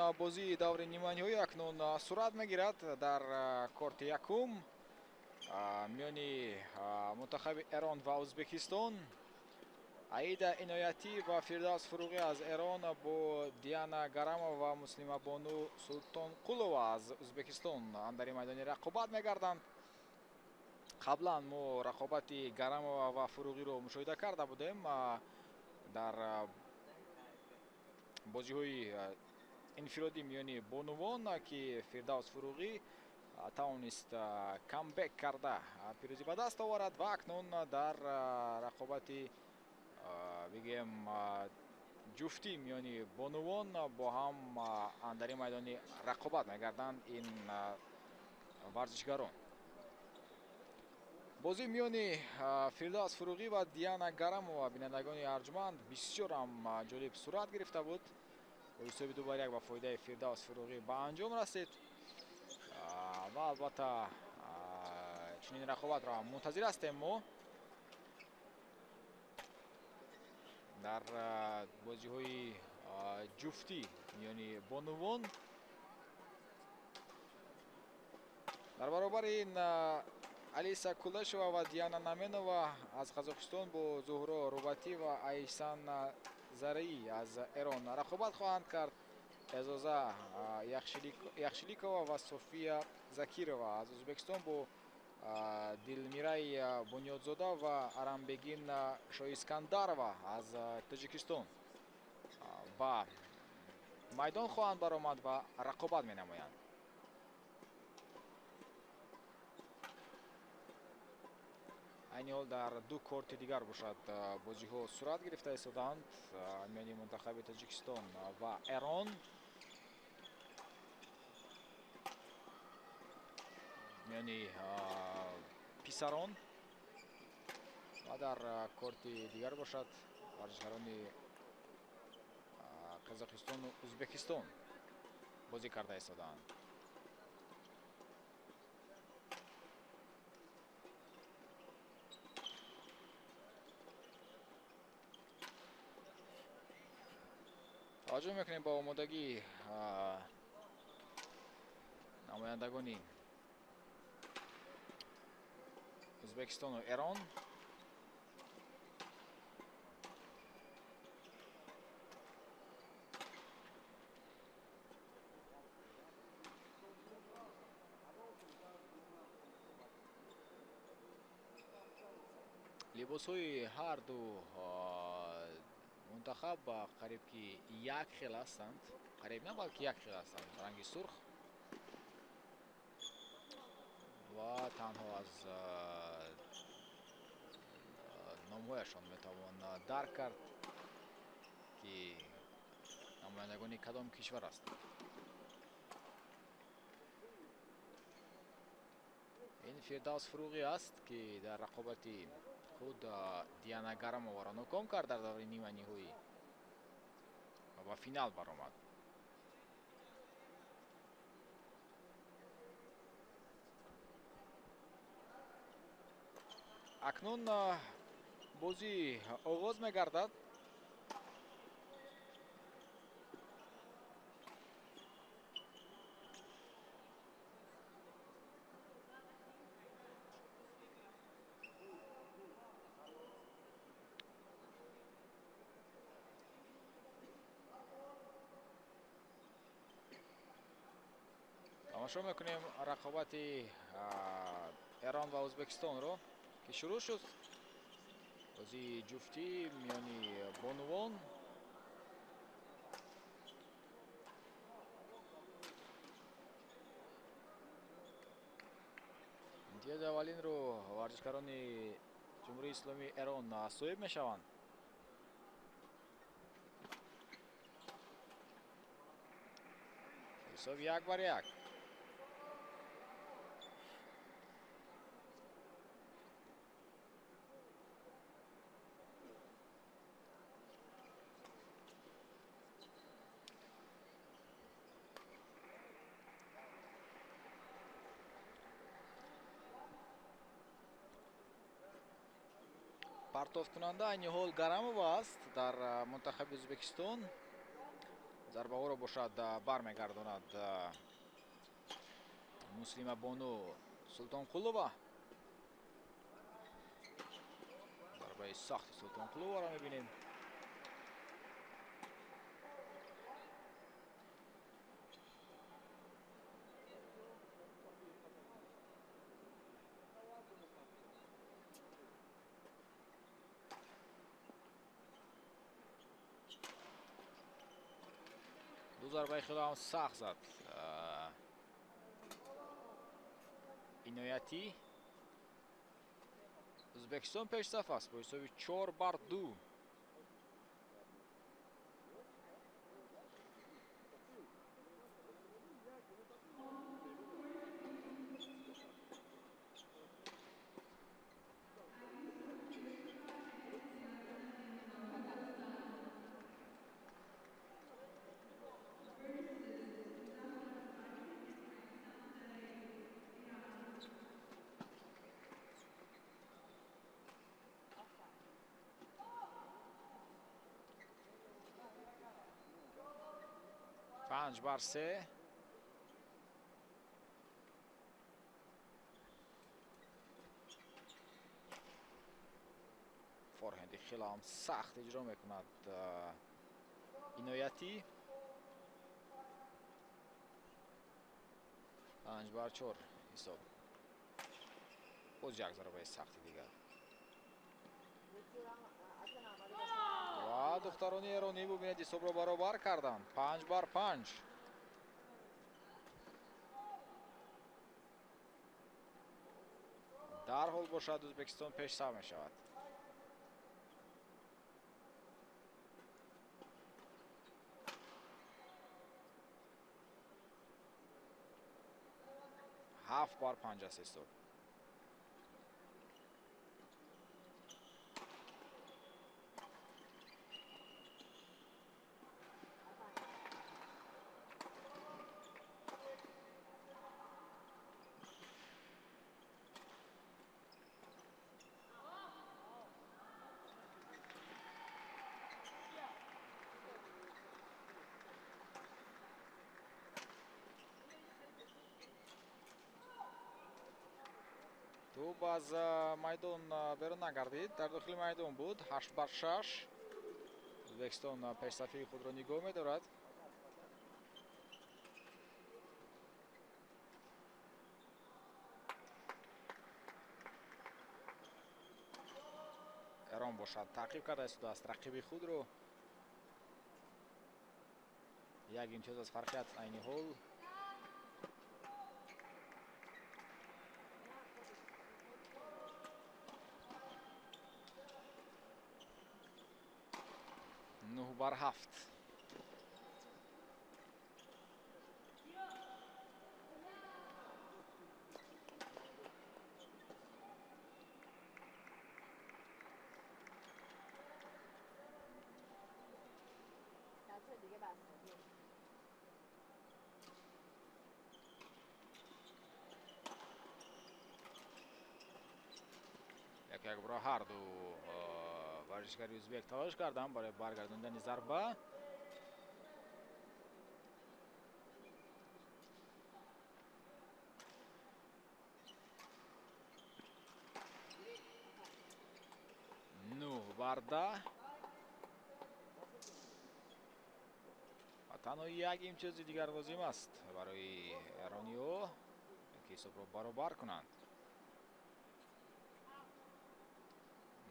Бозии даври ниманиҳоӣ акнун сурат мегирад дар корти якум миёни мунтахаби Эрон ва Ӯзбекистон. Аида Иноятӣ ва Фирдавс Фуруғӣ аз Эрон бо Диана Гарамова ва Муслимабону Султонқулова аз Ӯзбекистон андари майдони рақобат мегарданд. Қаблан мо рақобати Гарамова ва Фуруғиро мушоҳида карда будем дар бозиҳои инфиродӣ миёни бонувон, ки Фирдавс Фуруғӣ тавонист камбек карда пирӯзӣ ба даст оварад ва акнун дар рақобати бигӯем ҷуфтӣ миёни бонувон бо ҳам андари майдони рақобат мегарданд ин варзишгарон. Бозӣ миёни Фирдавс Фуруғӣ ва Диана Гарамова, бинандагони арҷманд, бисёр ҳам ҷолиб сурат гирифта буд. Бо ҳисоби 2-1 ба фоидаи Фирдавс Фуруғӣ ба анҷом расид ва албатта чунин рақобатро мунтазир ҳастем мо дар бозиҳои ҷуфтӣ миёни бонувон. Дар баробари ин Алиса Кулашова ва Диана Наменова аз Қазоқистон бо Зуҳро Рубатӣ ва Айсан Зараӣ аз Эрон рақобат хоҳанд кард. Эзоза Яхшиликова ва София Закирова аз Ӯзбекистон бо Дилмирай Бунёдзода ва Арамбегин Шоискандарова аз Тоҷикистон ба майдон хоҳанд баромад ва рақобат менамоянд. Айни ҳол дар ду корти дигар бошад бозиҳо сурат гирифта истодаанд миёни мунтахаби Тоҷикистон ва Эрон. Миёни писарон ва дар корти дигар бошад варзишгарони Қазоқистону Ӯзбекистон бозӣ карда истодаанд. Таваҷҷӯҳ мекунем ба омодагии намояндагони Ӯзбекистону Эрон. Либосҳои ҳар ду мунтахаб қариб ки як хел ҳастанд, қариб на, балки як хел ҳастанд, ранги сурх ва танҳо аз номҳояшон метавон дарк кард ки намояндагони кадом кишвар ҳастанд. Ин Фирдавс Фуруғӣ аст, ки дар рақобати худ Диана Гарамоваро ноком кард дар даври ниманиҳоӣ ва ба финал баромад. Акнун бозӣ оғоз мегардад. Тамошо мекунем рақобати Эрон ва Ӯзбекистонро, ки шурӯъ шуд. Бозии ҷуфтӣ миёни бонувон. Имтиёзи аввалинро варзишгарони Ҷумҳурии Исломии Эрон соҳиб мешаванд. Ҳисоб 1-1. Партофкунанда айни ҳол Гарамова аст дар мунтахаби Ӯзбекистон Зарбаҳоро бошад бармегардонад Муслимабону Султонқулова. Зарбаи сахти Султонқуловаро мебинем. Ду зарбаи хеле ҳам сахт зад Иноятӣ. Ӯзбекистон пешсаф аст бо ҳисоби 4-2. 5-3. Форҳенди хеле ҳам сахт иҷро мекунад Иноятӣ. 5-4 ҳисоб. Боз як зарбаи сахти дигар. Ва духтарони эронӣ бубинед ҳисобро баробар карданд. 5-5. Дарҳол бошад Ӯзбекистон пешсаф мешавад. 7-5 аст ҳисоб. Тӯб аз майдон берун нагардид, дар дохили майдон буд. 8-6. Ӯзбекистон пешсафии худро нигоҳ медорад. Эрон бошад таъқиб карда истодааст рақиби худро. Як имтиёз аз фарқият айни ҳол. 9-7. Як бора ҳар ду варзишгари ӯзбек талош карданд барои баргардондани зарба. 9-10. Ва танҳо як имтиёзи дигар лозим аст барои эрониҳо, ки ҳисобро баробар кунанд.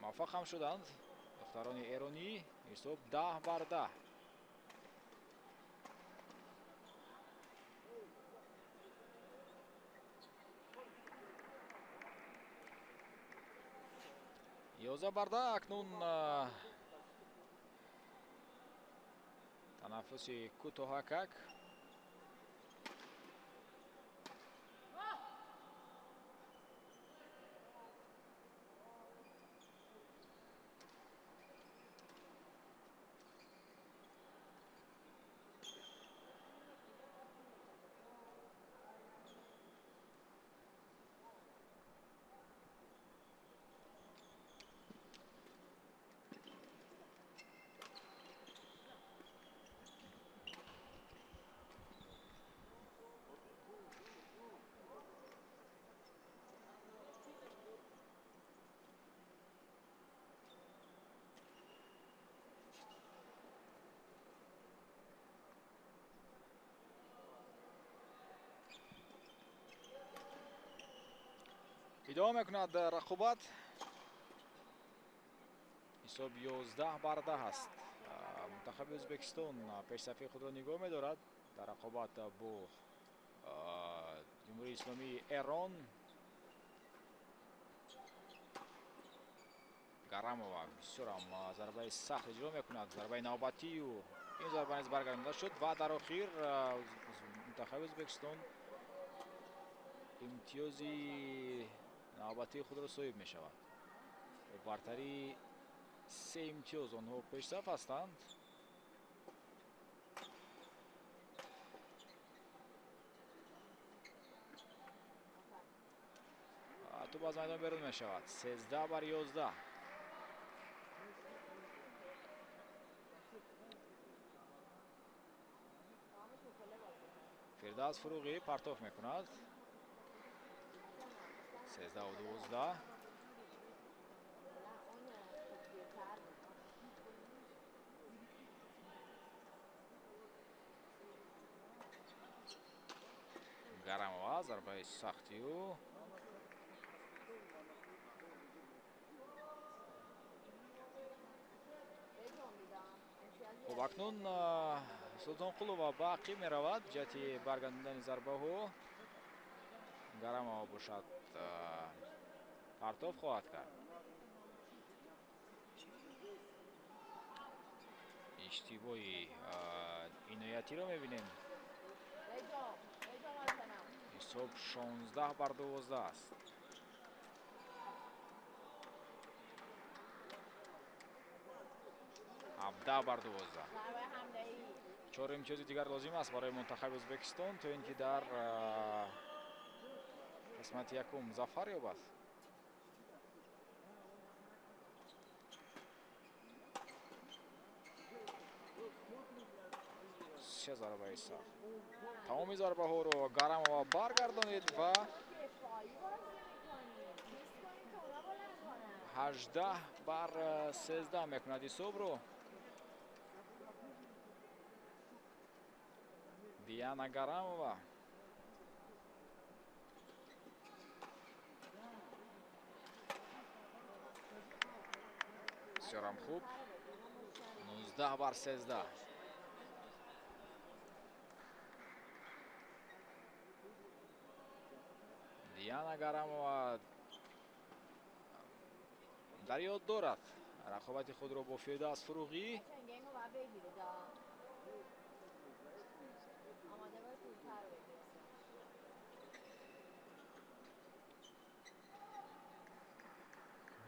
Муваффақ ҳам шуданд духтарони эронӣ. Ҳисоб 10-10. 11-10. Акнун танаффуси кӯтоҳакак. Идома мекунад рақобат. Ҳисоб 11-10 аст. Мунтахаби Ӯзбекистон пешсафи худро нигоҳ медорад дар рақобат бо Ҷумҳурии Исломии Эрон. Гарамова бисёрам зарбаи сахт иҷро мекунад. Зарбаи навбатию ин зарба низ баргардонида шуд ва дар охир мунтахаби Ӯзбекистон имтиёзи навбатии худро соҳиб мешавад. Бо бартарии 3 имтиёз онҳо пешсаф ҳастанд. Тӯб аз майдон берун мешавад. 13-11. Фирдавс Фуруғӣ партоф мекунад. 13-12. Гарамова зарбаи сахтию. Хуб, акнун Султонқулова ба ақиб меравад ҷиҳати баргардондани зарбаҳо. Гарамова бошад партоф хоҳад кард. Иштибоҳи Иноятиро мебинем. Ҳисоб 16-12 аст. 17-12. 4 имтиёзи дигар лозим аст барои мунтахаби Ӯзбекистон то ин ки дар қисмати якум зафар ёбад. Се зарбаи сахт. Тамоми зарбаҳоро Гарамова баргардонид ва 18-13 мекунад ҳисобро. Диана Гарамова. Бисёрам хуб. 19-13. Диана Гарамова дар ёд дорад рақобати худро бо Фирдавс Фуруғӣ.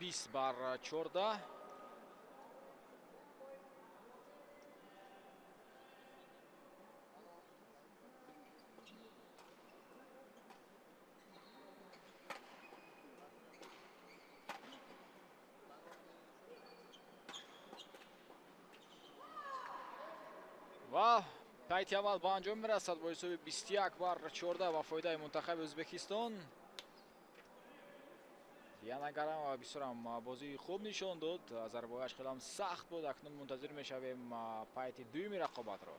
20-14. Ва пайти аввал ба анҷом мерасад бо ҳисоби 21-14 ба фоидаи мунтахаби Ӯзбекистон. Диана Гарамова бисёрам бозии хуб нишон дод. Зарбаҳояш хелам сахт буд. Акнун мунтазир мешавем пайти дуюми рақобатро.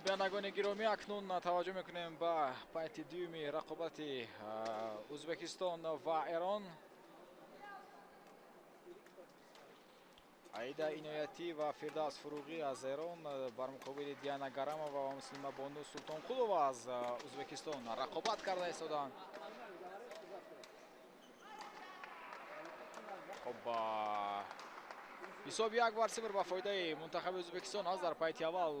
Хуб, бинандагони гиромӣ, акнун таваҷҷӯҳ мекунем ба пайти дуюми рақобати Ӯзбекистон ва Эрон. Аида Иноятӣ ва Фирдавс Фуруғӣ аз Эрон бар муқобили Диана Гарамова ва Муслима Бону Султонқулова аз Ӯзбекистон рақобат карда истоданд. Хуб, ҳисоби 1-0 ба фоидаи мунтахаби Ӯзбекистон аст. Дар пайти аввал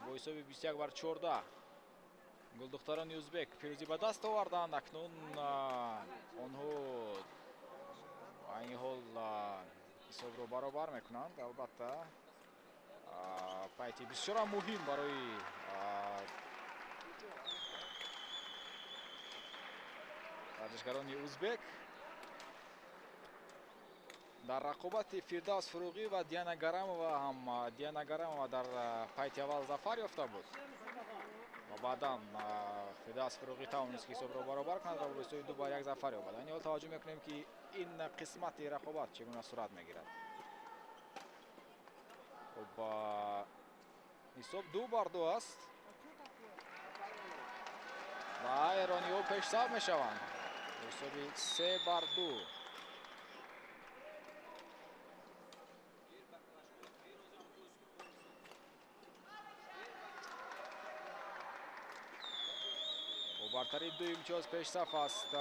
бо ҳисоби 21-14 гулдухтарони ӯзбек пирӯзӣ ба даст оварданд. Акнун онҳо айни ҳол ҳисобро баробар мекунанд. Албатта, пайти бисёрам муҳим барои варзишгарони ӯзбек. Дар рақобати Фирдавс Фуруғӣ ва Диана Гарамова ҳам Диана Гарамова дар пайти аввал зафар ёфта буд ва баъдан Фирдавс Фуруғӣ тавонист ки ҳисобро баробар кунад ва бо ҳисоби 2-1 зафар ёбад. Айни ҳол таваҷҷӯҳ мекунем, ки ин қисмати рақобат чӣ гуна сурат мегирад. Хуб, ҳисоб 2-2 аст ва эрониҳо пешсаф мешаванд бо ҳисоби 3-2. Бартарии 2 имтиёз пешсаф аст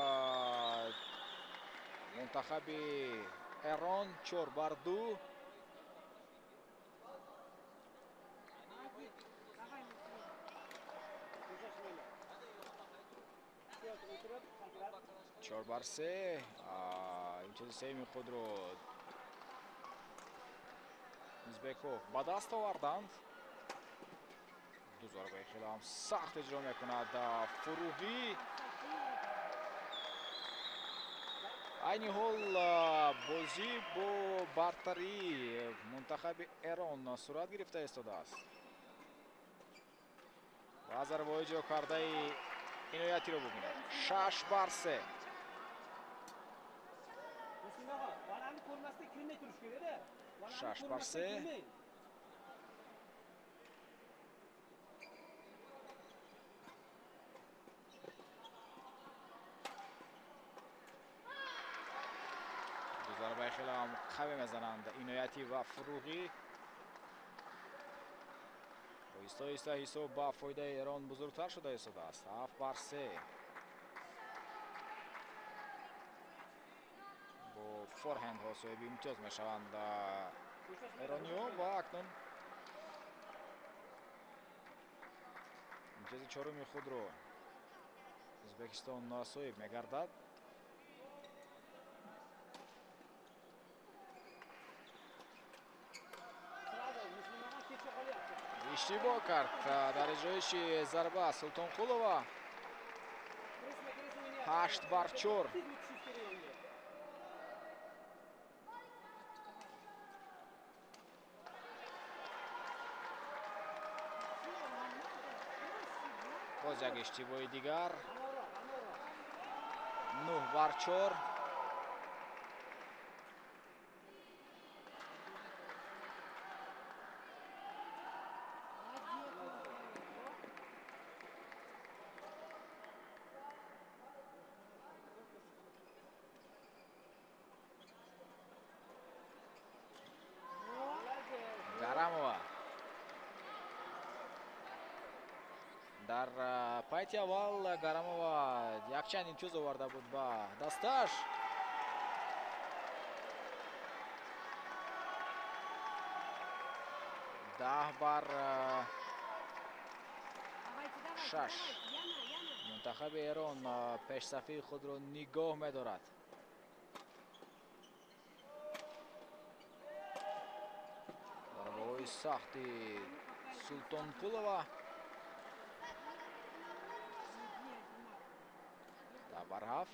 мунтахаби Эрон, 4-2. 4-3. Имтиёзи сеюми худро ӯзбекҳо ба даст оварданд. Ду зарбаи хеле ҳам сахт иҷро мекунад Фуруғӣ. Айни ҳол бозӣ бо бартарии мунтахаби Эрон сурат гирифта истодааст ва зарбаҳои иҷро кардаи Иноятиро бубинед. 6-3. 6-3. Зарбаи хеле ҳам қавӣ мезананд Иноятӣ ва Фуруғӣ. Оҳиста оҳиста ҳисоб ба фоидаи Эрон бузургтар шуда истодааст. 7-3. Бо форҳендҳо соҳиби имтиёз мешаванд эрониҳо ва акнун имтиёзи чоруми худро Ӯзбекистон соҳиб мегардад. Иштибоҳ кард дар иҷроиши зарба Султонқулова. 8-4. Боз як иштибоҳи дигар. 9-4. Гарамова дар пайти аввал Гарамова якчанд имтиёз оварда буд ба дасташ. 10-6. Мунтахаби Эрон пешсафии худро нигоҳ медорад. Зарбаҳои сахти Султонқулова. 10-7.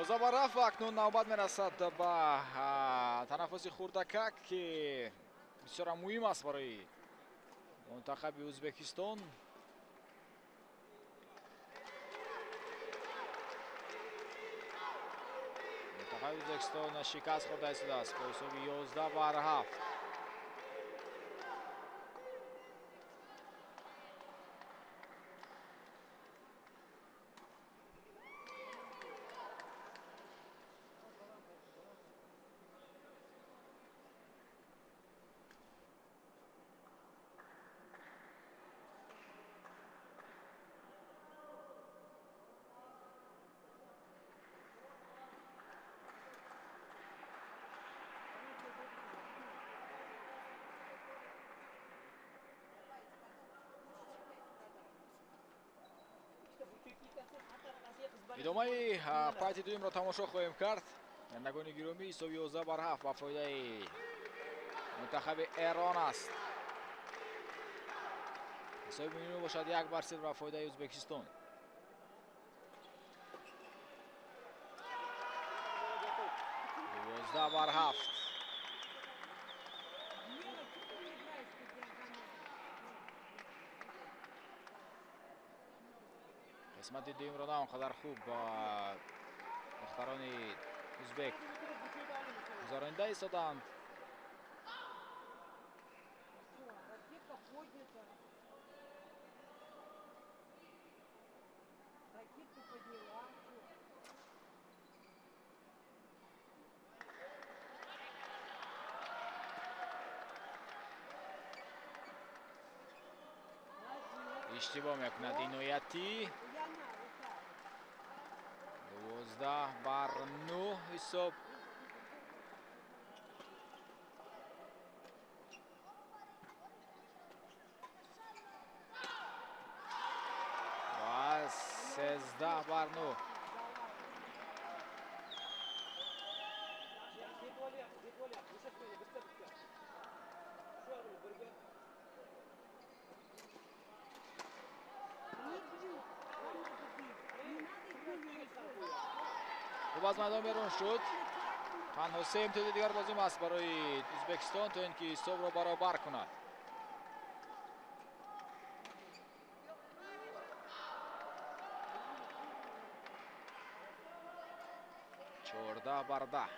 11-7. Акнун навбат мерасад ба танаффуси хурдакак, ки бисёрам муҳим аст барои мунтахаби Ӯзбекистон. Мунтахаби Ӯзбекистон шикаст хӯрда истодааст бо ҳисоби 11-7. Идомаи пайти дуюмро тамошо хоҳем кард. Бинандагони гиромӣ, ҳисоби 11-7 ба фоидаи мунтахаби Эрон аст. Ҳисоби миёнӣ бошад 1-0 ба фоидаи Ӯзбекистон. 12-7. Қисмати дуюмро на он қадар хуб ба духтарони ӯзбек гузаронида истоданд. Иштибоҳ мекунад Иноятӣ. 12-9 ҳисоб. Ва 13-9. Хуб аз майдон берун шуд. Танҳо се имтиёзи дигар лозим аст барои Ӯзбекистон то ин ки ҳисобро баробар кунад. 14-10.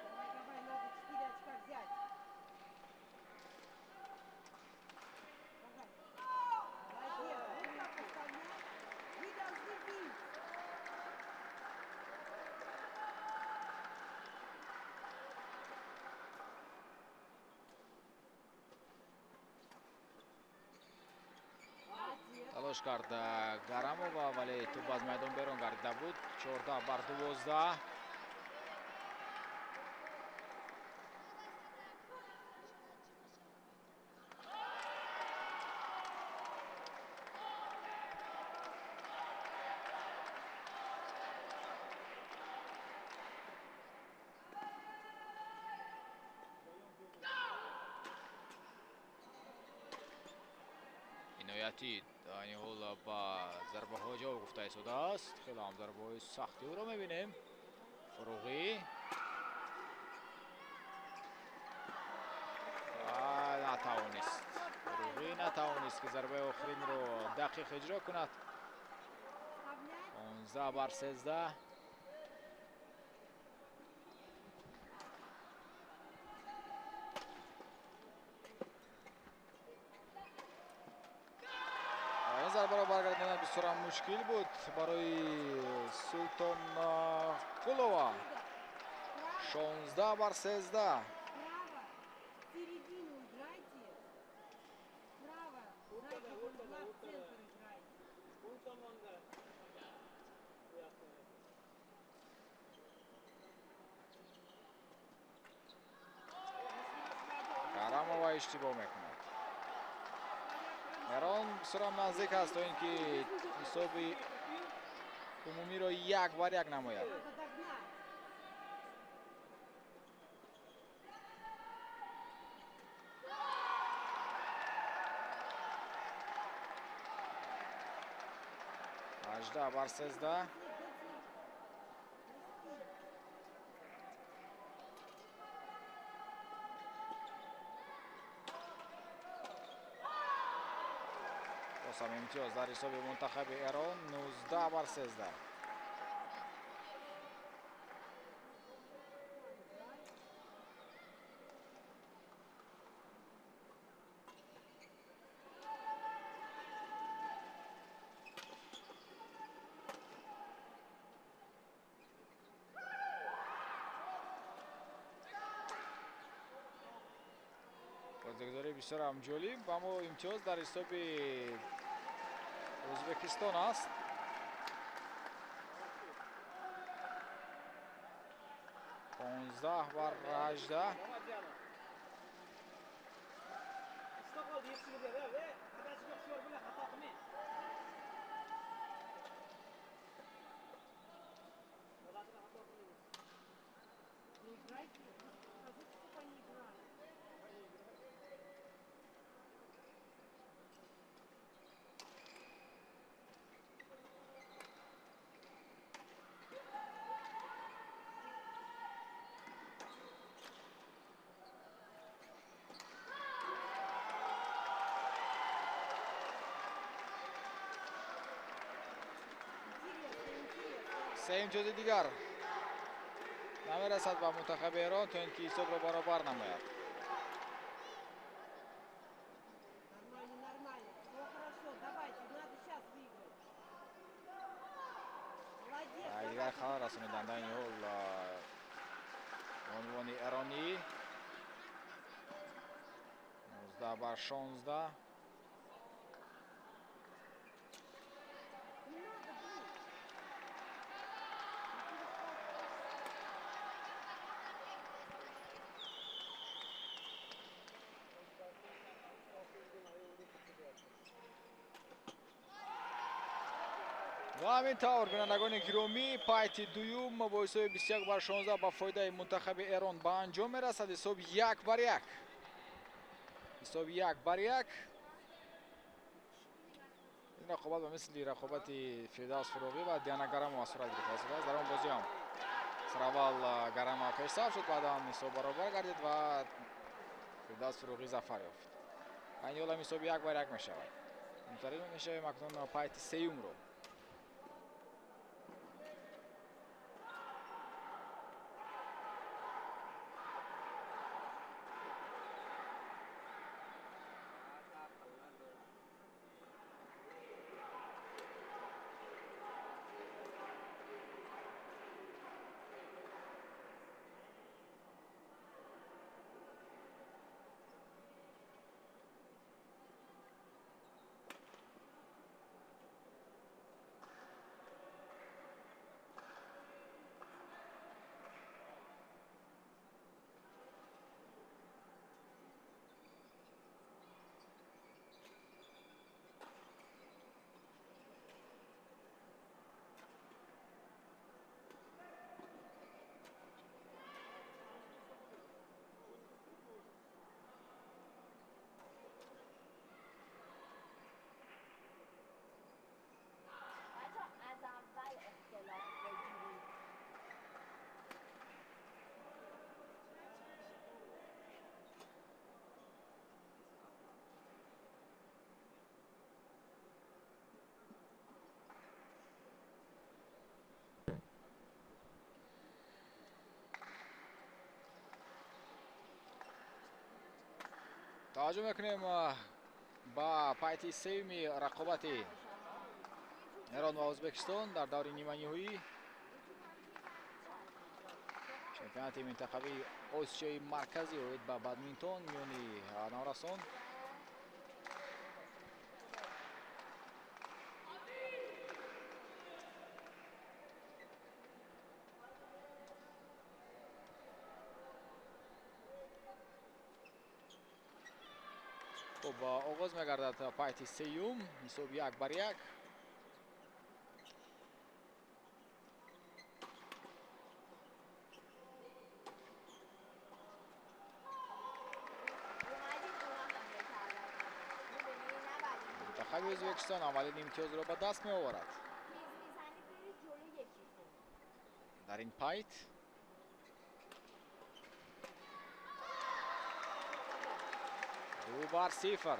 Талош кард Гарамова, вале тӯб аз майдон берун гардида буд. 14-12. Иноятӣ айни ҳол ба зарбаҳо ҷавоб гуфта истодааст. Хеле ҳам зарбаҳои сахти ӯро мебинем. Фуруғӣ натавонист. Фуруғӣ натавонист ки зарбаи охиринро дақиқ иҷро кунад. 15-13. Зарбаро баргардондан бисёрам мушкил буд барои Султонқулова. 16-13. Карамова иштибоҳ мекунад. Эрон бисёрам наздик аст то ин ки ҳисоби умумиро 1-1 намояд. 18-13. Боз ҳам имтиёз дар ҳисоби мунтахаби Эрон 19-13. бисёр ҳам ҷолиб, аммо имтиёз дар ҳисоби Ӯзбекистон аст. 15 бар 18. Се имтиёзи дигар намерасад ба мунтахаби Эрон, то ин ки ҳисобро баробар намояд. Нормально, нормально. Все хорошо, давайте, надо сейчас выиграть. Молодец. Дигар халал расониданд айни ҳол бонувони эронӣ. 19 бар 16. Не надо, блин. Ва ҳамин тавр, бинандагони гиромӣ, пайти дуюм бо ҳисоби 21 бар 16 ба фоидаи мунтахаби Эрон ба анҷом мерасад. Ҳисоб 1 бар 1, ҳисоб 1 бар 1. Ин рақобат ба мисли рақобати Фирдавс Фуруғӣ ва Диана Гарамова сурат гирифта истодааст. Дар он бозӣ ҳам сараввал Гарамова пешсаф шуд, баъдан ҳисоб баробар гардид ва Фирдавс Фуруғӣ зафар ёфт. Айни ҳол ҳам ҳисоб 1 бар 1 мешавад. Мунтазир мешавем акнун пайти сеюмро. بچه از اول اختلاف بگیرید. Таваҷҷӯҳ мекунем ба пайти сеюми рақобати Эрон ва Ӯзбекистон дар даври ниманиҳоӣ чемпионати минтақавии Осиёи Марказӣ оид ба бадминтон миёни наврасон. Хуб, оғоз мегардад пайти сеюм, ҳисоб 1 бар 1. اومدید اونا حمله کردن، می‌بینی؟ نباید اینجوری. Мунтахаби Ӯзбекистон аввалин имтиёзро ба даст меоварад تیز میزنید، برید جلو یکیتون. дар ин пайт. 2 бар 0.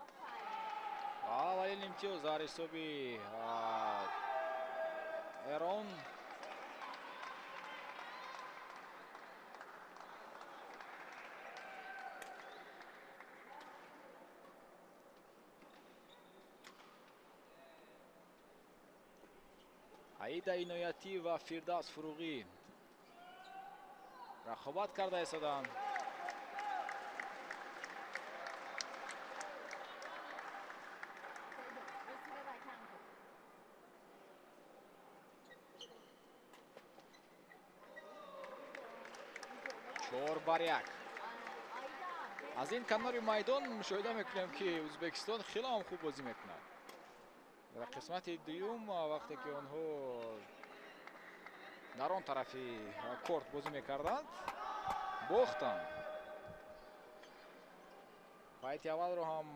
آفرین. Ва аввалин имтиёз дар ҳисоби Эрон. Аида Иноятӣ ва Фирдавс Фуруғӣ рақобат карда истоданд. 4-1. Аз ин канори майдон мушоҳида мекунем, ки Ӯзбекистон хеле ҳам хуб бозӣ мекунад. Дар қисмати дуюм, вақте ки онҳо дар он тарафи корт бозӣ мекарданд, бохтанд. Пайти аввалро ҳам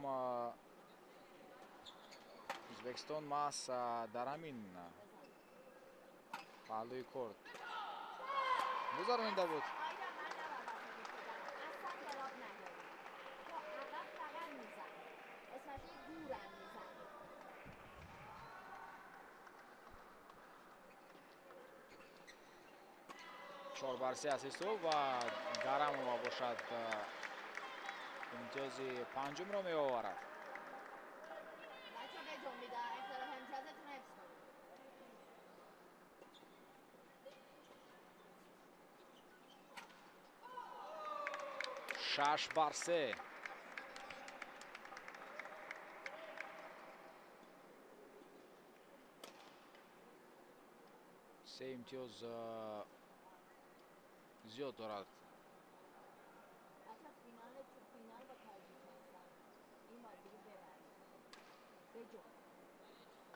Ӯзбекистон маҳз дар ҳамин паҳлӯи корт гузаронида буд. 4-3 аст ҳисоб ва Гарамова бошад имтиёзи панҷумро меоварад. 6-3. Се имтиёз зиёд дорад.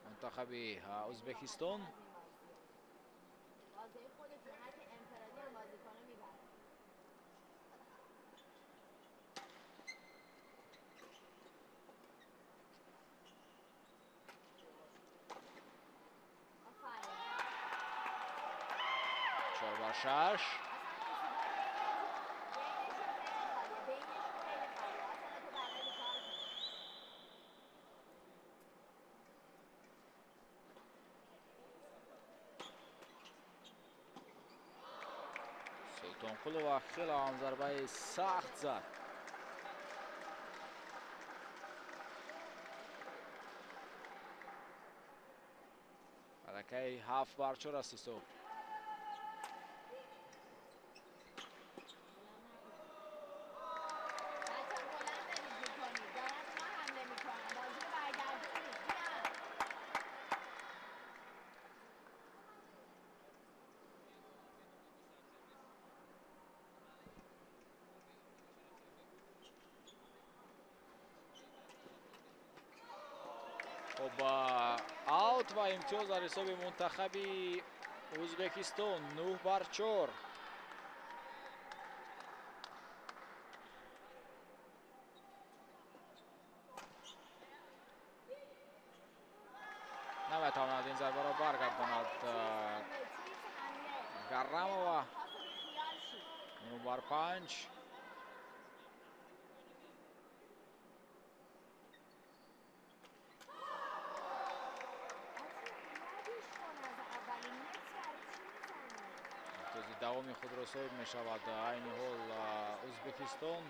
Мунтахаби Ӯзбекистон. 4-6. Султонқулова хеле ҳам зарбаи сахт зад. Аллакай 7-4 аст ҳисоб. Аут ва имтиёз дар ҳисоби мунтахаби Ӯзбекистон 9-4. Наметавонад ин зарбаро баргардонад Гаррамова. 9-5. Давоми худро соҳиб мешавад айни ҳол Ӯзбекистон.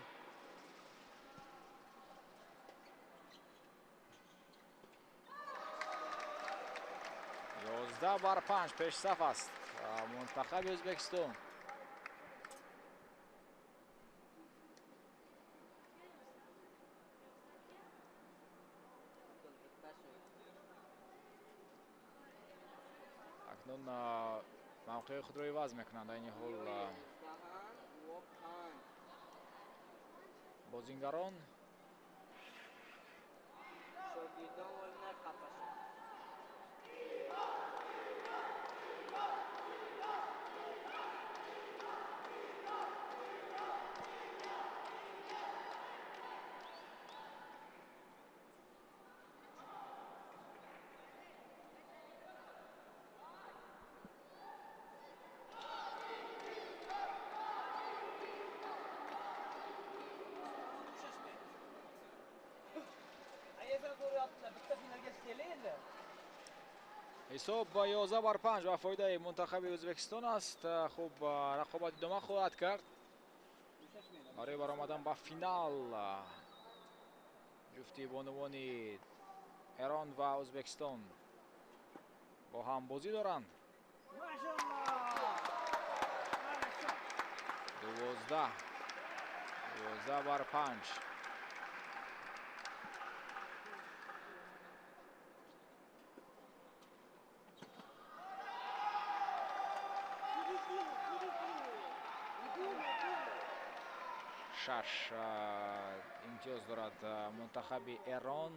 11-5 пешсаф аст мунтахаби Ӯзбекистон. Акнун мавқеи худро иваз мекунанд айни ҳол бозингарон. Ҳисоб 11-5 ба фоидаи мунтахаби Ӯзбекистон аст. Хуб, рақобат идома хоҳад кард барои баромадан ба финал. Ҷуфти бонувони Эрон ва Ӯзбекистон бо ҳам бозӣ доранд. 12-5. Шаш имтиёз дорад мунтахаби Эрон.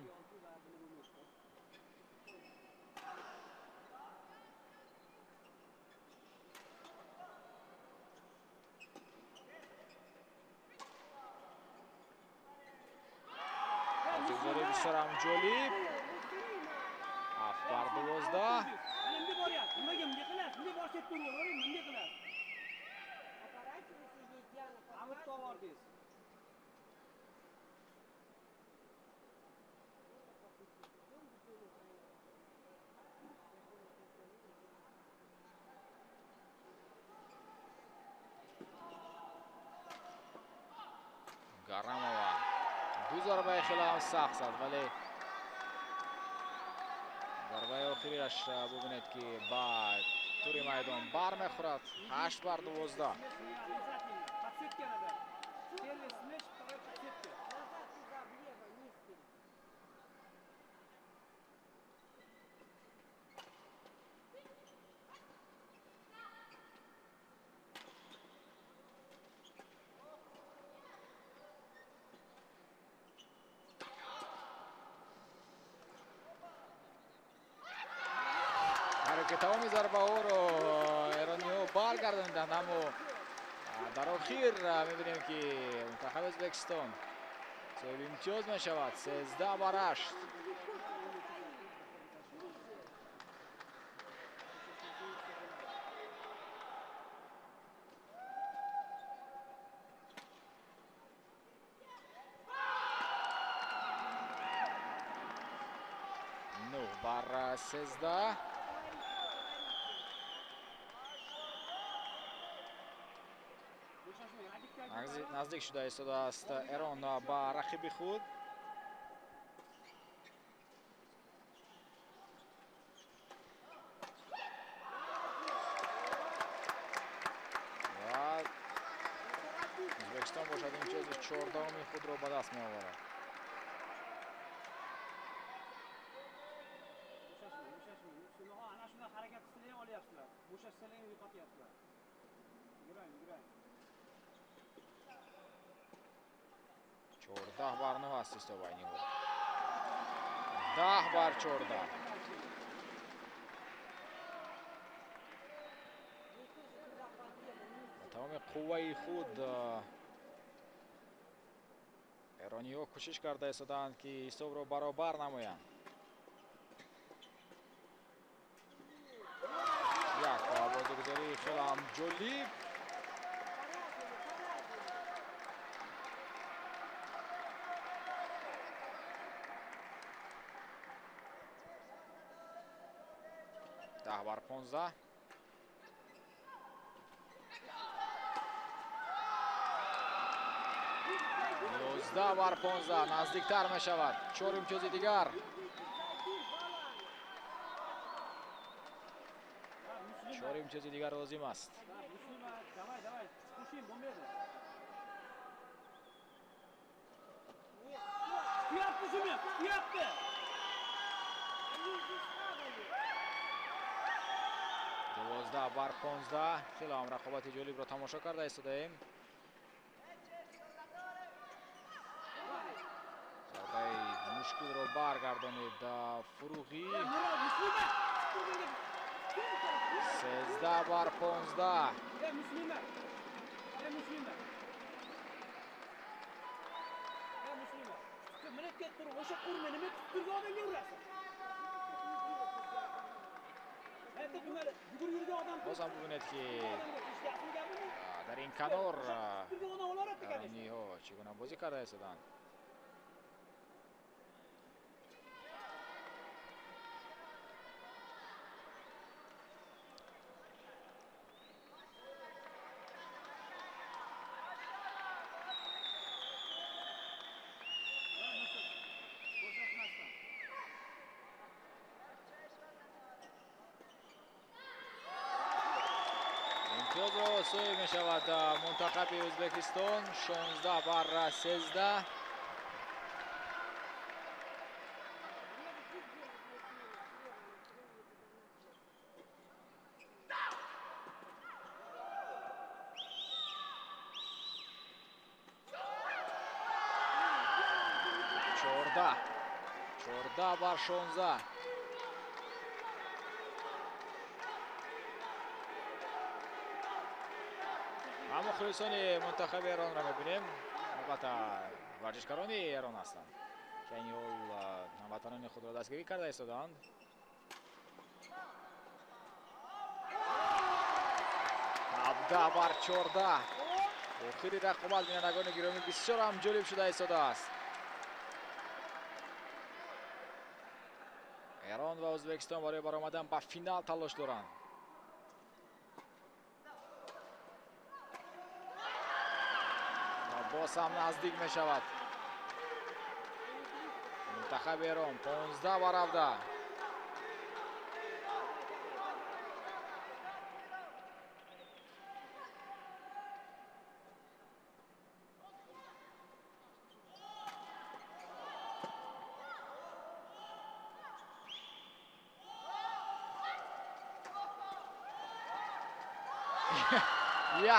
Бозигузорӣ бисёр ҳам ҷолиб. 7-12. Гарамова ду зарбаи хеле ҳам сахт зад, вале зарбаи охирираш бубинед ки ба тури майдон бармехӯрад. 8-12. Ки тамоми зарбаҳоро эрониҳо баргардонданд, аммо дар охир мебинем ки мунтахаби Ӯзбекистон соҳиби имтиёз мешавад. 13-8. 9-13. Наздик шуда истодааст Эрон ба рақиби худ. Ва Ӯзбекистон бошад имтиёзи 14-уми худро ба даст меоварад. 14-9 аст ҳисоби ниҳоят. 10-14. Ба тамоми қувваи худ эрониҳо кӯшиш карда истодаанд, ки ҳисобро баробар намоянд. Як бозигузории хеле ҳам ҷолиб. 10-15. 11-15 наздиктар мешавад. 4 имтиёзи дигар. 4 имтиёзи дигар лозим аст. 12-15. Хеле ҳам рақобати ҷолибро тамошо карда истодаем. Зарбаи мушкилро баргардонид Фуруғӣ. 13-15. Боз ҳам бубинед ки дар ин канор эрониҳо чӣ гуна бозӣ карда истоданд. Имтиёзро соҳиб мешавад мунтахаби Ӯзбекистон 16-13. 14-16. Аммо мухлисони мунтахаби Эронро мебинем. Албатта варзишгарони Эрон ҳастанд, ки айни ҳол ҳамватанони худро дастгирӣ карда истодаанд. 17-14. Охири рақобат бинандагони гиромӣ бисёр ҳам ҷолиб шуда истодааст. Эрон ва Ӯзбекистон барои баромадан ба финал талош доранд. Ва боз ҳам наздик мешавад мунтахаби Эрон 15-17.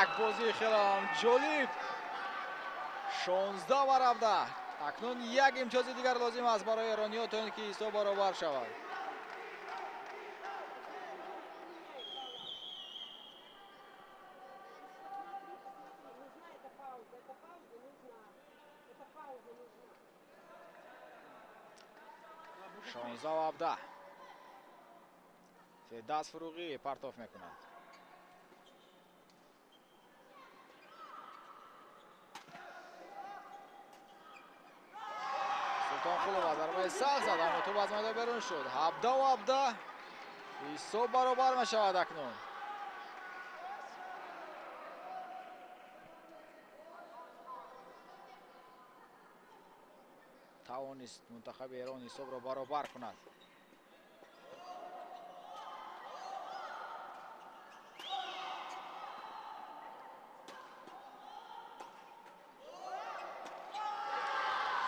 Як бозии хеле ҳам ҷолиб. 16-17. Акнун як имтиёзи дигар лозим аст барои эрониҳо то ин ки ҳисоб баробар шавад. 16-17. Фирдавс Фуруғӣ партоф мекунад. Султонқулова зарбаи сахт зад, аммо тӯб аз майдон берун шуд. 17-17. Ҳисоб баробар мешавад акнун. Тавонист мунтахаби Эрон ҳисобро баробар кунад.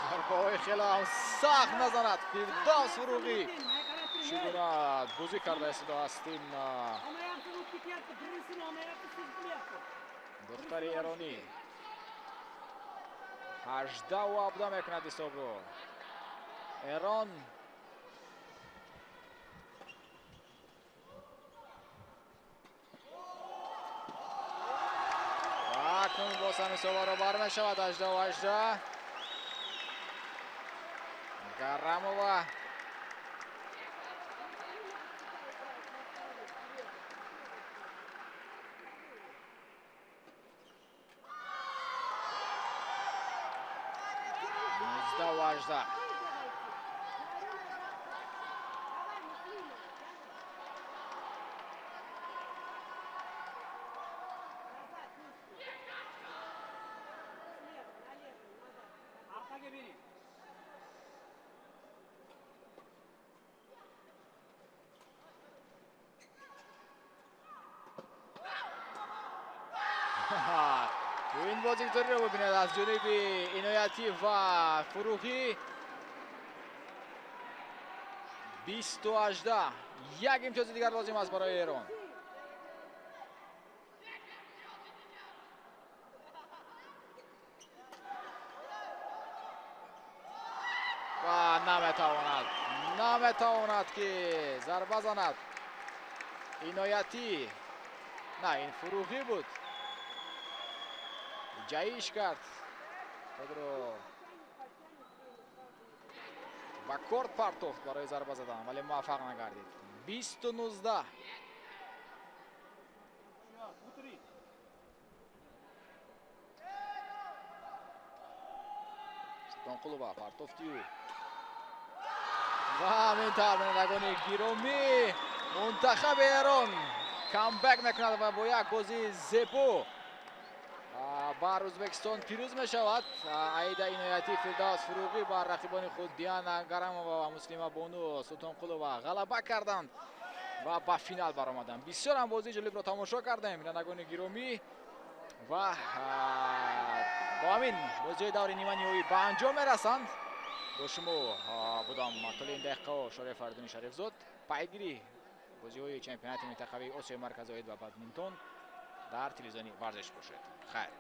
Зарбаҳои хеле ҳам сахт назанад Фирдавс Фуруғӣ. Чӣ гуна бозӣ карда истодааст ин духтари эронӣ. 18-17 мекунад ҳисобро Эрон. Ва акнун боз ҳам ҳисоб баробар мешавад 18-18. Гарамова 19-18. Ин бозигузориро бибинед аз ҷониби Иноятӣ ва Фуруғӣ. 20-18. Як имтиёзи дигар лозим аст барои Эрон. Ва наметавонад ки зарба занад Иноятӣ. На, ин Фуруғӣ буд. Ҷаиш кард худро ба корт партофт барои зарба задан, вале муваффақ нагардид. 20-19. Султонқулова партофти ӯ. Ва ҳамин тавр бинандагони гиромӣ мунтахаби Эрон камбэк мекунад ва бо як бозии зебо бар Ӯзбекистон пирӯз мешавад. Аида Иноятӣ, Фирдавс Фуруғӣ бар рақибони худ Диана Гарамова ва Муслима Бону Султонқулова ғалаба карданд ва ба финал баромаданд. Бисёр ҳам бозии ҷолибро тамошо кардем, бинандагони гиромӣ, ва бо ҳамин бозиҳои даври ниманиҳоӣ ба анҷом мерасанд. Бо шумо будам тӯли ин дақиқаҳо Шория Фаридуни Шарифзод. Пайгири бозиҳои чемпионати минтақавии Осиёи Марказӣ оид ба бадминтон дар телевизиони варзиш бошед. Хайр.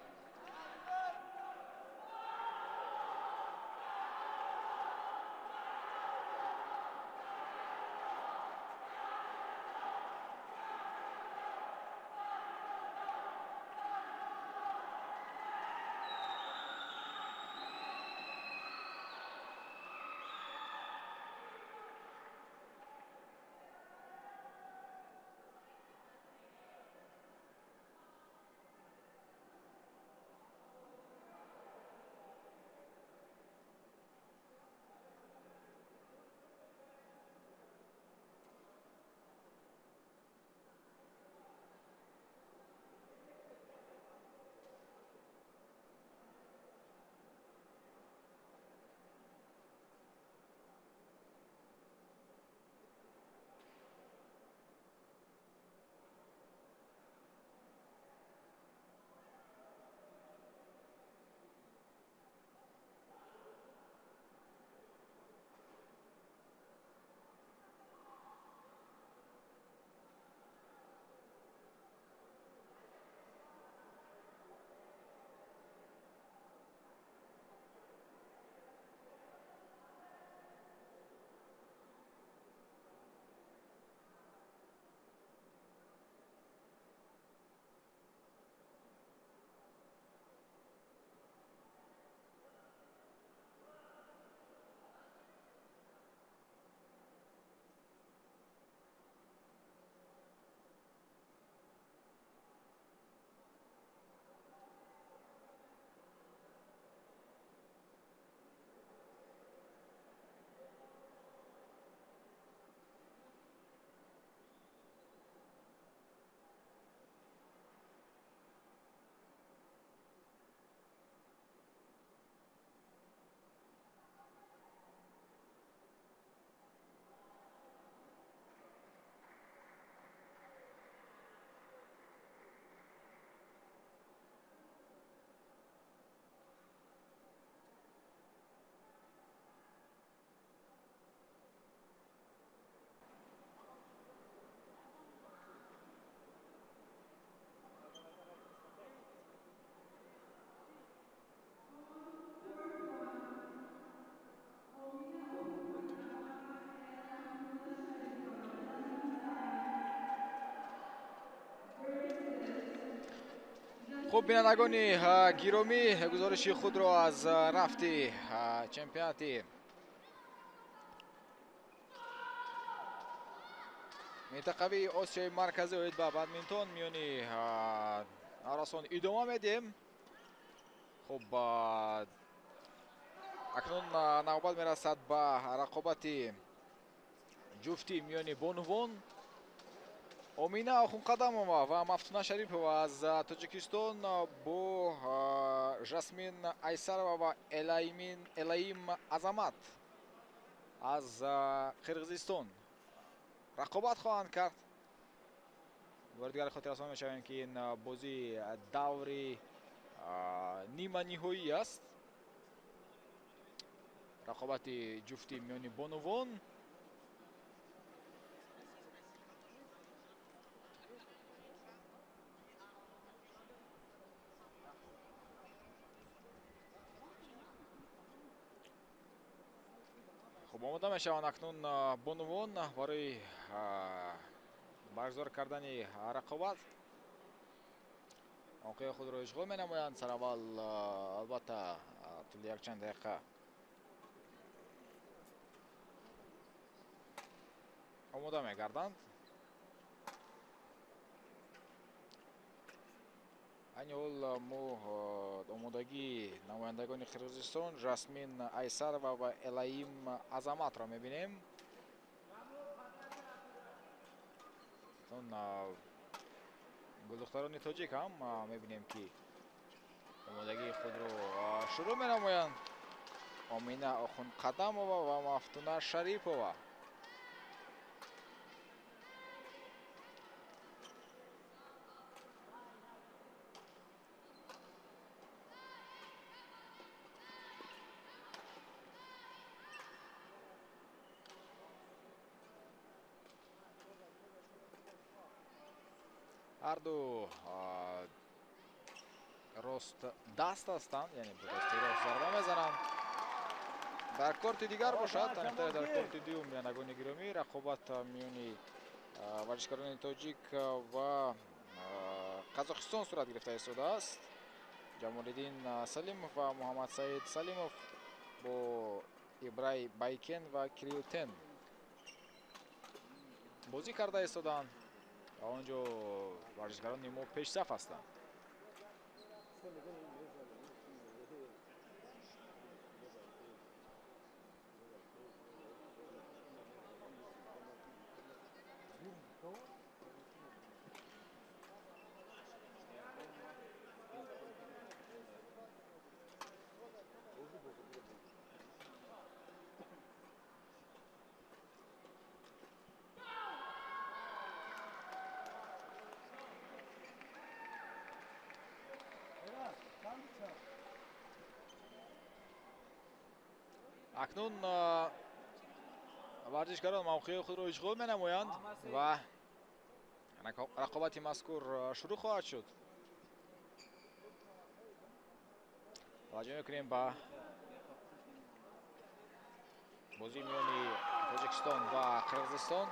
Хуб, бинандагони гиромӣ, гузориши худро аз рафти чемпионати минтақавии Осиёи Марказӣ оид ба бадминтон миёни наврасон идома медиҳем. Хуб, акнун навбат мерасад ба рақобати ҷуфтӣ миёни бонувон. Омина Охунқадамова ва Мафтуна Шарипова аз Тоҷикистон бо Жасмин Айсарова ва Элаим Азамат аз Қирғизистон рақобат хоҳанд кард. Бори дигар хотиррасон мешавем, ки ин бозӣ даври ниманиҳоӣ аст. Рақобати ҷуфтӣ миёни бонувон. Хуб, омода мешаванд акнун бонувон барои баргузор кардани рақобат. Мавқеи худро ишғол менамоянд. Сараввал албатта тӯли якчанд дақиқа омода мегарданд. Айни ҳол мо омодагии намояндагони Қирғизистон Жасмин Айсарова ва Элаим Азаматро мебинем. Гулдухтарони тоҷик ҳам мебинем, ки омодагии худро шурӯъ менамоянд. Омина Охунқадамова ва Мафтуна Шарипова. Ҳар ду рост даст ҳастанд, яъне бо дасти рост зарба мезананд. Дар корти дигар бошад, аниқтар дар корти дуюм, бинандагони гиромӣ, рақобат миёни варзишгарони тоҷик ва Қазоқистон сурат гирифта истодааст. Ҷамолиддин Салимов ва Муҳаммадсаид Салимов бо Ибрай Байкен ва Кирилл Тен бозӣ карда истоданд ва он ҷо варзишгарони мо пешсаф ҳастанд. Акнун варзишгарон мавқеи худро ишғол менамоянд ва рақобати мазкур шурӯъ хоҳад шуд. Таваҷҷӯҳ мекунем ба бозии миёни Тоҷикистон ва Қирғизистон.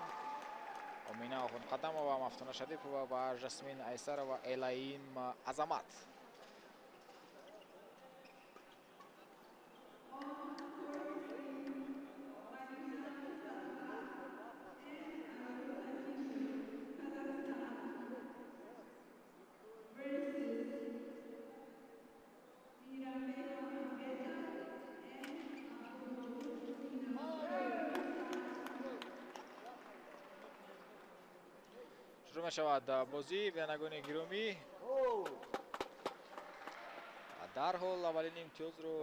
Омина Охунқадамова, Мафтуна Шарипова ва Жасмин Айсарова, Элаим Азамат. Шурӯъ мешавад бозӣ, бинандагони гиромӣ. Дарҳол аввалин имтиёзро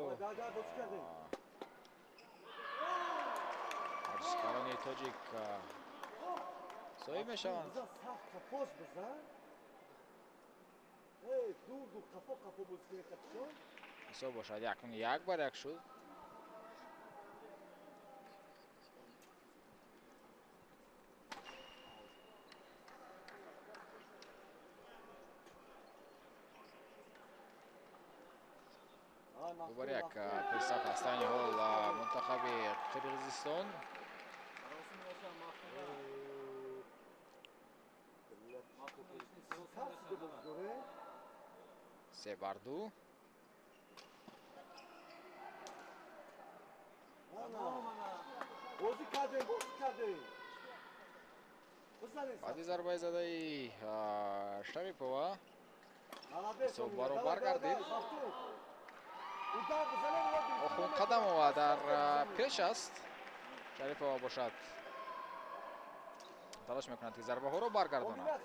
варзишгарони тоҷик соҳиб мешаванд. Ҳисоб бошад якун 1-1 шуд. 2-1 пешсаф аст айни ҳол мунтахаби Қирғизистон. 3-2. Баъди зарбаи задаи Шарипова ҳисоб баробар гардид. Охунқадамова дар пеш аст. Шарипова бошад талош мекунад, ки зарбаҳоро баргардонад.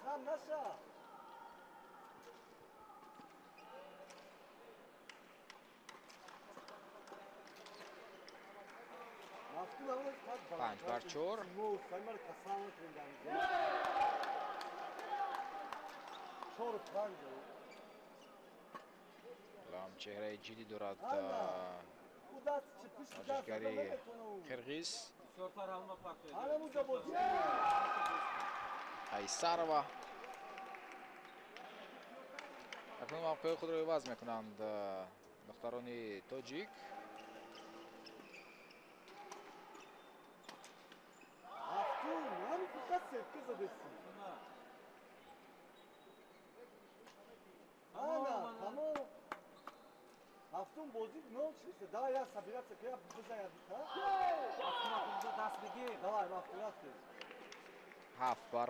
5-4. Лам чеҳраи ҷиддӣ дорад варзишгари қирғиз Айсарова. Акнун мавқеи худро иваз мекунанд духтарони тоҷик. 7-5.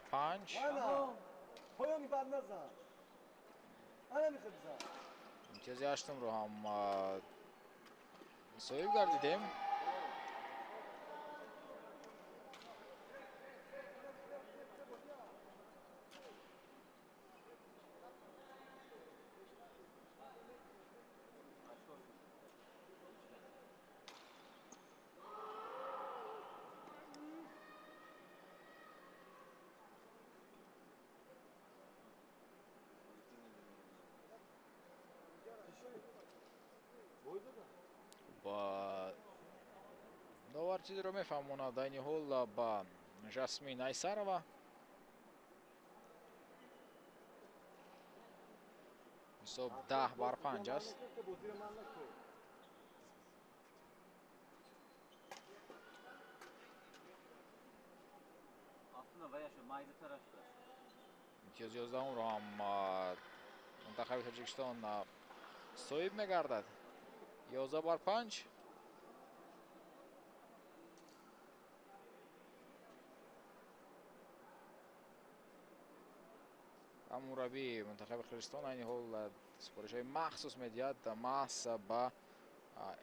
Имтиёзи ҳаштумро ҳам соҳиб гардидем. Довар чизеро мефаҳмонад айни ҳол ба Жасмин Айсарова. Ҳисоб 10-5 аст. Имтиёзи 11-умро ҳам мунтахаби Тоҷикистон соҳиб мегардад. 11-5. Мураббии мунтахаби Қирғизистон айни ҳол супоришҳои махсус медиҳад маҳз ба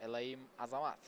Элаим Азамат.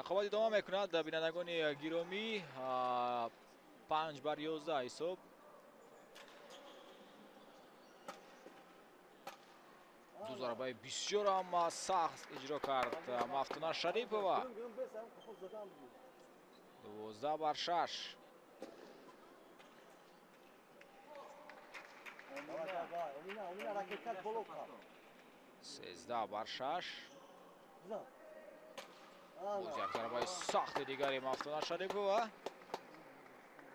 Рақобат идома мекунад бинандагони гиромӣ. 5-11 ҳисоб. Ду зарбаи бисёр ҳам сахт иҷро кард Мафтуна Шарипова. 12-6. 13-6. Боз як зарбаи сахти дигари Мафтуна Шарипова.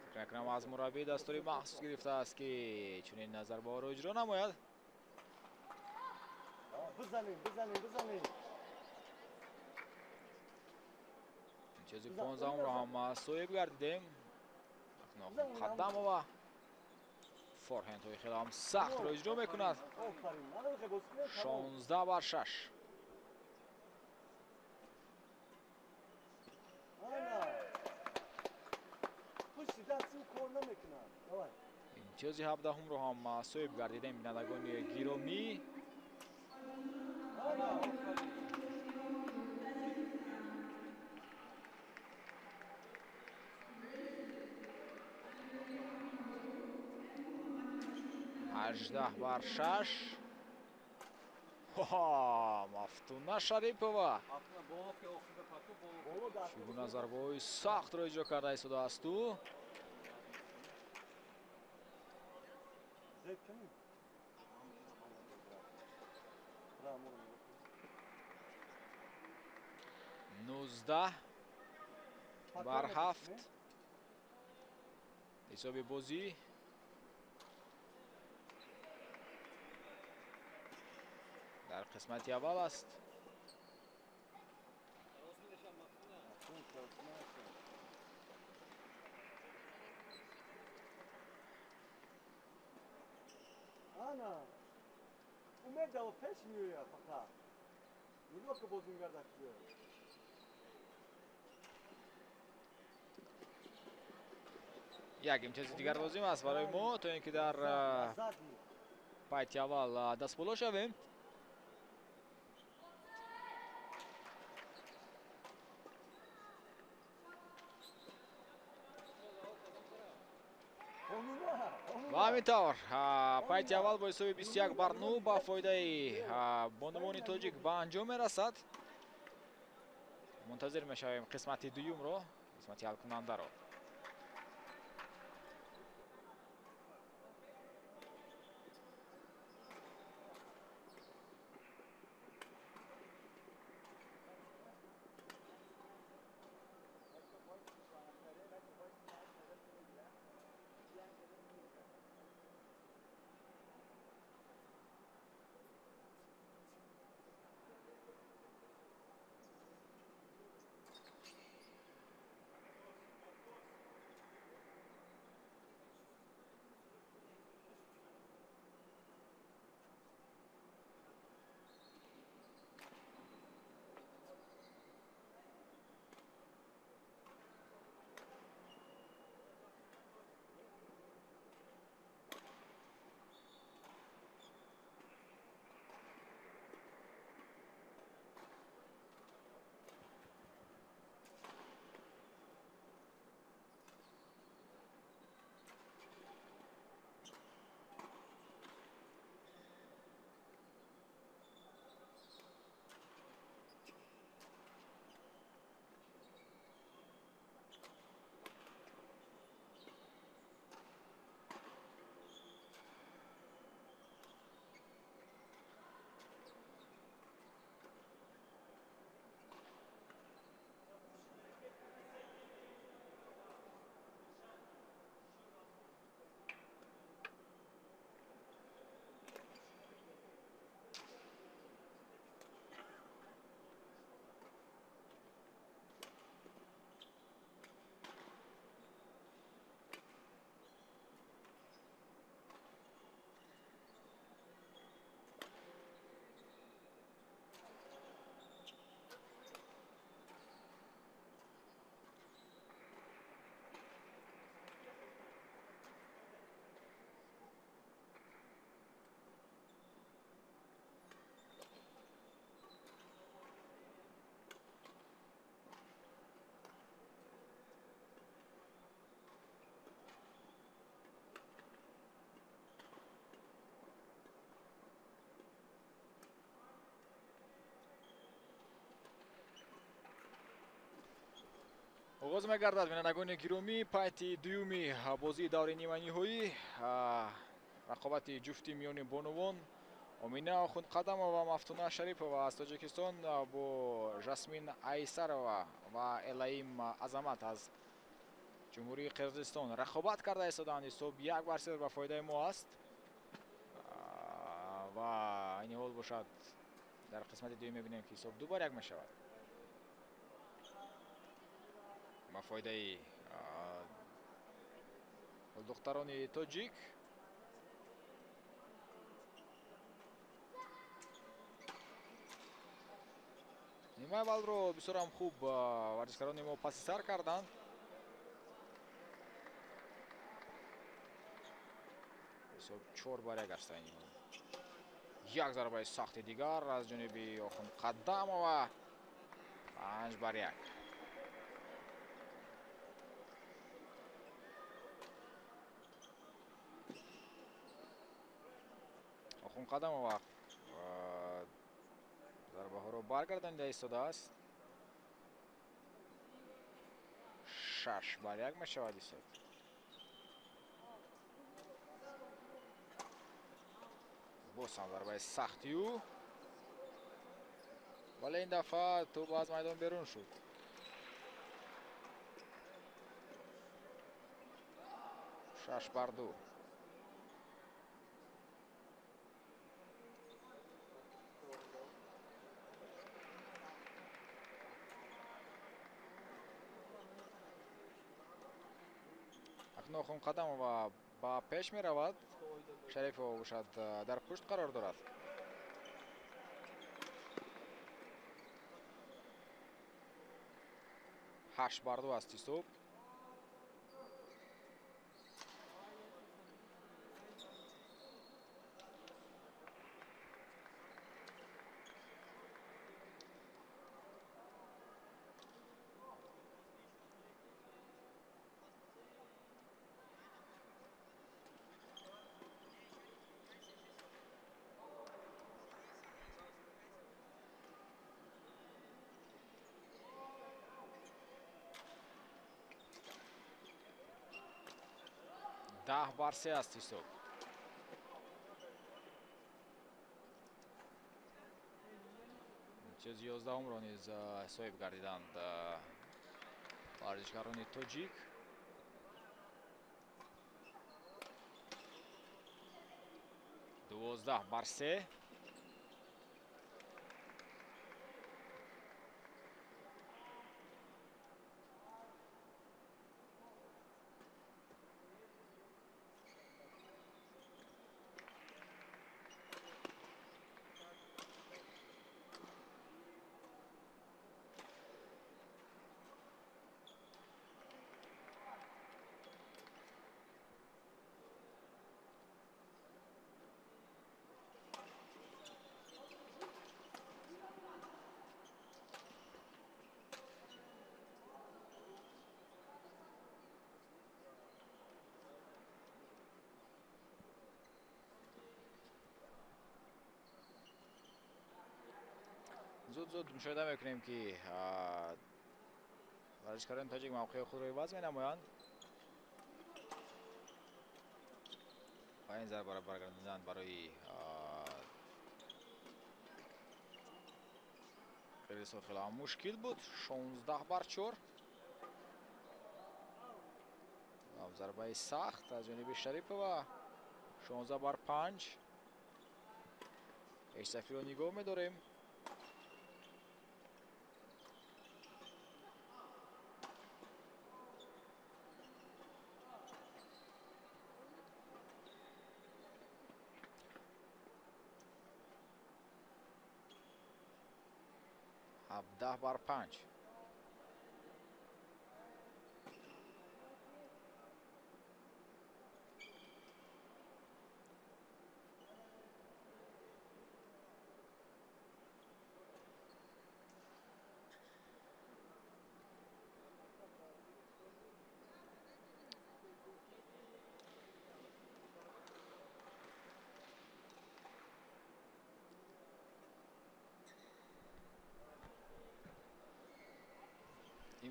Фикр мекунам аз мураббӣ дастури махсус гирифтааст, ки чунин зарбаҳоро иҷро намояд. Имтиёзи 15-умро ҳам соҳиб гардидем. Қадамова форҳендҳои хеле ҳам сахтро иҷро мекунад. 16-6. Имтиёзи 17-умро ҳам соҳиб гардидем бинандагони гиромӣ. 18-6. Мафтуна Шарипова чӣ гуна зарбаҳои сахтро иҷро карда истодааст ӯ. 19-7 ҳисоби бозӣ. Дар қисмати аввал аст. Як имтиёзи дигар лозим аст барои мо, то ин ки дар пайти аввал дастболо шавем. Ва ҳамин тавр пайти аввал бо ҳисоби 21-9 ба фоидаи бонувони тоҷик ба анҷом мерасад. Мунтазир мешавем қисмати дуюмро, қисмати ҳалкунандаро. Оғоз мегардад бинандагони гиромӣ пайти дуюми бозии даври ниманиҳоӣ, рақобати ҷуфти миёни бонувон Омина Охундқадамова ва Мафтуна Шарипова аз Тоҷикистон бо Жасмин Айсарова ва Элаим Азамат аз Ҷумҳурии Қирғизистон рақобат карда истоданд. Ҳисоб 1-0 ба фоидаи мо аст ва айни ҳол бошад дар қисмати дуюм мебинем, ки ҳисоб 2-1 мешавад ба фоидаи духтарони тоҷик. Нимаи аввалро бисёрам хуб варзишгарони мо паси сар карданд. Ҳисоб 4-1 аст айни ҳол. Як зарбаи сахти дигар аз ҷониби Охундқадамова, 5-1. Охундқадамова зарбаҳоро баргардонида истодааст. 6-1 мешавад ҳисоб. Боз ҳам зарбаи сахти ӯ, вале ин дафъа тӯб аз майдон берун шуд. 6-2. Акнун Охундқадамова ба пеш меравад, Шарипова бошад дар пушт қарор дорад. 8-2 аст ҳисоб. 10-3 аст ҳисоб. Имтиёзи 11-умро низ соҳиб гардиданд варзишгарони тоҷик. 12-3. Зуд-зуд мушоҳида мекунем, ки варзишкарони тоҷик мавқеи худро иваз менамоянд ва ин зарбаро баргардониданд барои қирғизистон хеле ҳам мушкил буд. 16-4. Зарбаи сахт аз ҷониби Шарипова. 16-5. Пешсафиро нигоҳ медорем. 17-5.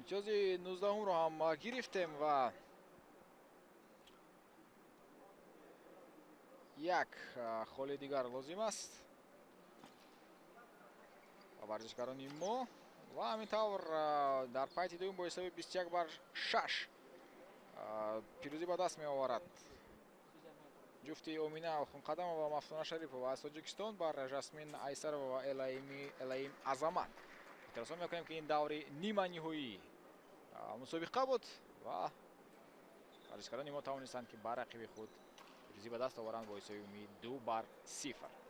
Имтиёзи 19-умро ҳам гирифтем ва як холи дигар лозим аст ба варзишгарони мо ва ҳамин тавр дар пайти дуюм бо ҳисоби 21-6 пирӯзӣ ба даст меоварад ҷуфти Омина Хунқадамова ва Мафтуна Шарипова аз Тоҷикистон бар Жасмин Айсарова ва Элаим Азамат. Хотиррасон мекунем, ки ин даври ниманиҳоии мусобиқа буд ва варзишгарони мо тавонистанд, ки бар рақиби худ пирӯзӣ ба даст оваранд бо ҳисоби умумии 2-0.